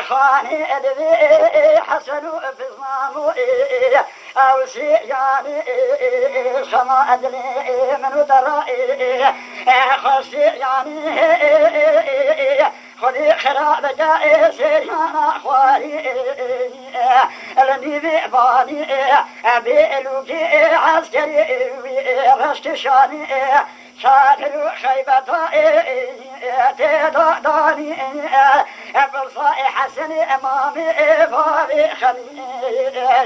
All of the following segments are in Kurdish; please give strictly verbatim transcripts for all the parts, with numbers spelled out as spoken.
Xanê divê Hesen û Bizmam û ew sê yanî şema dilê min û dera xwestê yanî Xwedî xira bike sêryana xwarî li nîvê vanî bê lûkê eskerî wî reşkişanî Şadir û xeybeta tê da danî Pirsa Hesenê Emamê bavê Xelîl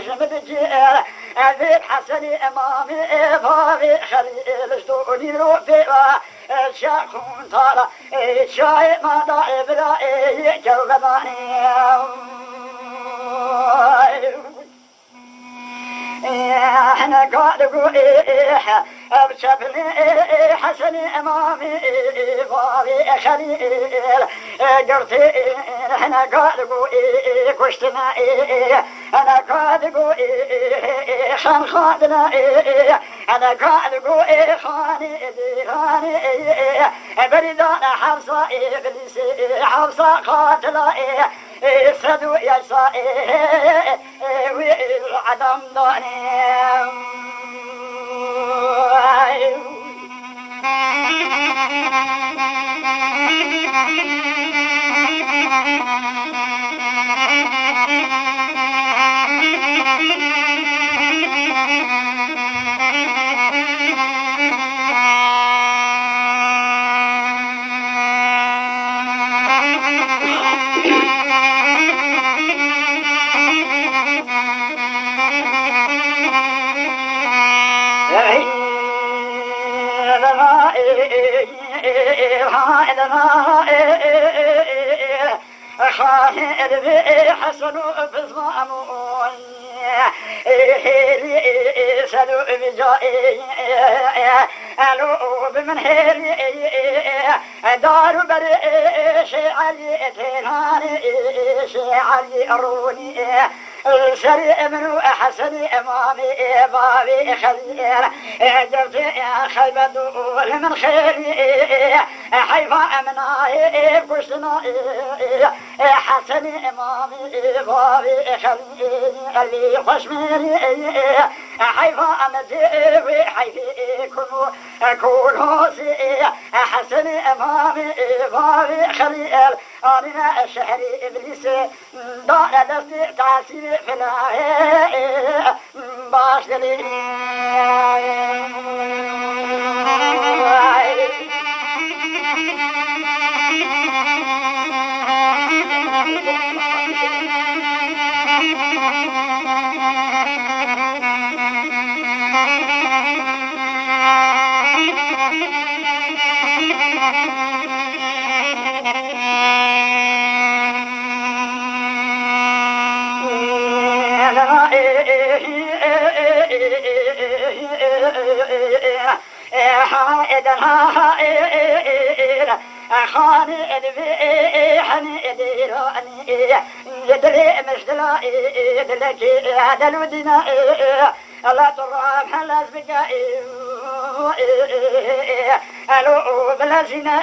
ji min dikê Evê Hesenê Emamê bavê Xelîl ji donî ro pêva Çaxûntara çayê ma da bira yê kewbedanê. Hene ka digo ev çepinê Hesenê Emamê bavê Xelîl girtê hene ka digo kuştine hene ka digo xan xadine Ene ka li go ê xanê dêranê berî dane Hafsa Îblîsê, Hafsa qatila ê sed û yek sa ê wî adam danê. Xanê divê Hesen û Bizmam û hêlî ser û vica elo bi min hêlî dar û berê şêerî têlanê şêerî rûnî Serê min û Hesenê Emamê bavê Xelîl girtê xeybet û li min xêlî heyfa em nayê kuştina Hesenê Emamê bavê Xelîl lê xweşmêrî heyfa em tê wê heyfê kum û kolosê Hesenê Emamê bavê Xelîl anîne şehrê Îblîsê. Dare destê tesîrê filahê baş dilê. Xanê divê henê dêranê dilê mişdila dilekê delû dîna. Ela tu rahme lez bike elo bilezîne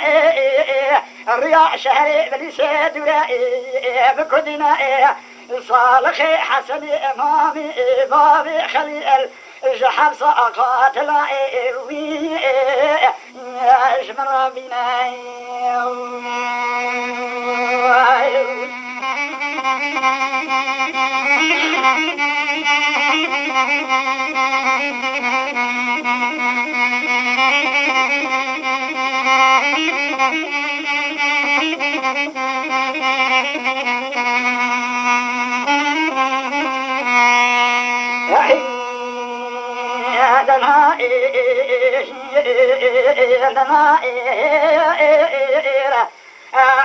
riya şehrê Îblîsê dûre bikudîne. Salixê Hesenê Emamê bavê Xelîl ji Hefsa qatila wî ji min re bîne.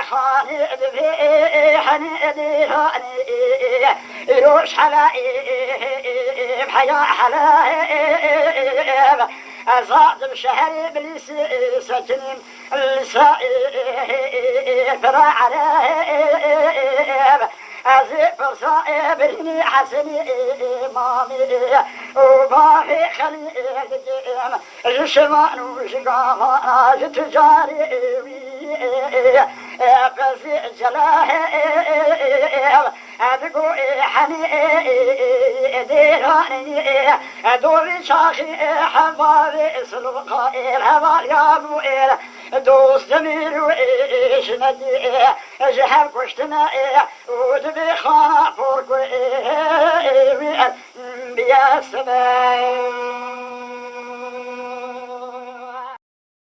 Xanê divê henê dêranê îro ji hela heya hela ez hatim şeherê Îblîsê sekinîm li ser Pira Ereb, ez ê pirsa ê birînî Hesenî ê mamî û bavê Xelîl dikim. Ji şivan û ji gavana, ji ticarê wî ê, ê, pezê Celal ê, ê, ê, ê, digo ê henî ê, ê, ê, ê, dêranî ê, dovî çaxî ê, hevalê Silûqa ê, heval ya bû ê, dost Demîr û ê, ê, jinekî ê, ji hev kuştine ê, û dibê xana porku ê, ê, wî, ê, biye sibe.